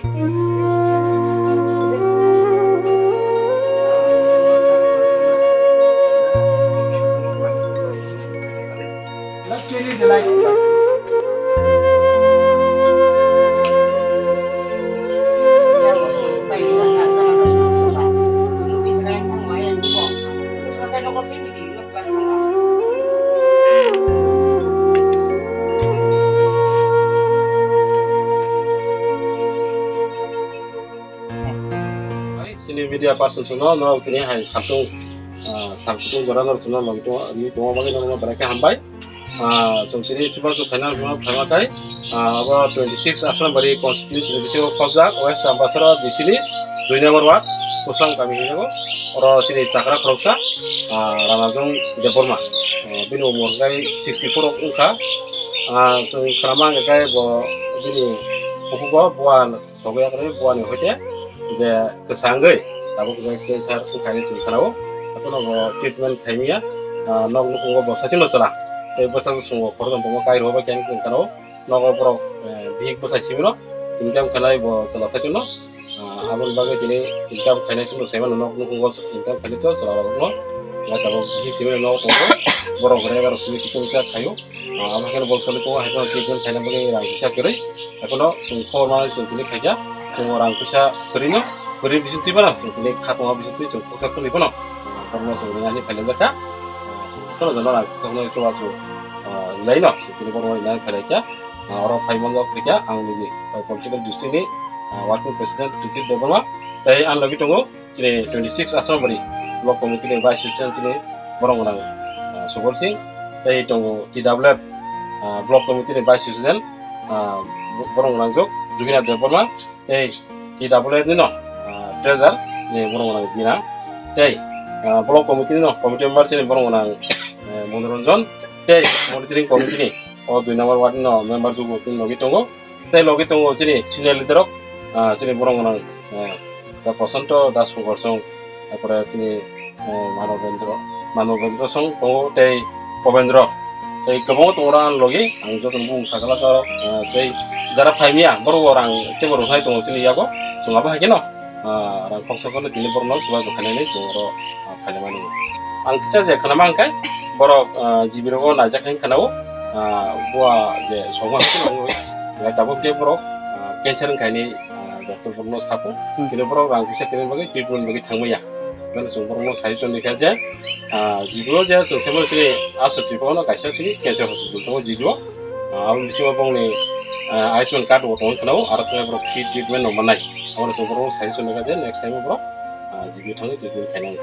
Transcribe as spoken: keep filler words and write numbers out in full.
Sini media person chwngno norok tini hai satung, ah, satung jora norok chwngno logwi tongo, bagwi norokno belai khe hambai. Ah, chwng tini chubachu phaina phaimakai, ah, abo twenty six Asrambari constituency ni bisingo khobjak West Champachara D C ni dui number ward Kusang kami hinwi oro tini chakra khoroksa, ah, Ranajong Debbarma, ah, bini umor hwnkhe sixty four wngkha. Ah, chwng khwnama hwnkhe bo bini bukugo buan sogwi yakarwi buani hoite je kwchangwi tabuk hwnkhe cancer wngkha hinwi chwng khwnao. Haphano bo treatment khaimya, ah, nok nukhungo bo sachima chwla tei bwsajwk chwngbo khoroknwi tongma kairok bai khe chwng khwnao. Nogo borok, eh, bihik bwsai simino income khainai bo chwla sachwno, ah, aboni bagwi tini income khainai chwngno saimano nok nukhungo income khainai chwla rokno. Tabuk bihik simino nogo tongo borok hwnkhe egarok simi kiching kisa khaio. Ah, abo hakheno bo choli tongo, haikhe treatment khaina bagwi rang kisa kwrwi. Haikhe no chwng khobor manwi chwng tini khaikha, chwng o rang kisa kwrwino, kwrwi bisingtwi phano chwng tini kha tongo bisingtwi chwng khoksa kwrwi phano, ah, borokno chwng rinani phailaijak kha. Ah, chwng kheno jono rang kisa phano chubachu, ah, laino chwng tini borokno rinani phailaikha. Ah, oro phai manjak kha ang niji, ah, political district ni, ah, working president Rijit Debbarma tei ang logi tongo. Chini twenty six Asrambari Block Committee ni Vice President chini borok gwnang, ah, Subol Singh, tei tongo T W F, ah, Block Committee ni Vice President, ah, bo-, borok gwnang jok Juginath Debbarma, tei T W F ni no, ah, Treasurer ni borok gwnang Bina, tei, ah, Block Committee ni no Committee Member chini borok gwnang, eh, Monoranjan, tei Monitoring Committee ni o dui number ward ni no member jok bo chini logi tongo. Tei logi tongo chini senior leader rok, ah, chini borok gwnang, ah, Da Prosanto, Da Songkor Song, tarpore chini, eh, Manobendro, Manobendro Song tongo tei Pobendro. Tei kwbangma tongo oro ani logi, ang joto bumung sakala karo, ah, tei jara phaimya, borok bo rang teibo rwkhnai tongo chini yago, chwng abo hai kheno, ah, rang khoksa phano tini borokno chubachu khainani chwng oro, ah, phainani. Ang kisa je khwnama hwnkhe borok, ah, G B rogo naijak hai khwnao, ah, bua je songma hai khwnao, tabuk khe borok, ah, cancer wngkhaini, ah, doctor borokno sapo, hmm, kini borok rang kisa kini bagwi treatment bagwi thangmaya. Bini chwng borokno suggestion rikha je, ah, G B o je chwng semo chini aswk twi phano kaisa chini cancer hospital tongo G B o. Ah, aboni bisingo bongni, ah, Ayushman card bo tongwi khwnao, aro thangwi borok free treatment no mannai. Aboni chwng borokno suggestion rikha je next time o borok, ah, G B o thangwi treatment khainani.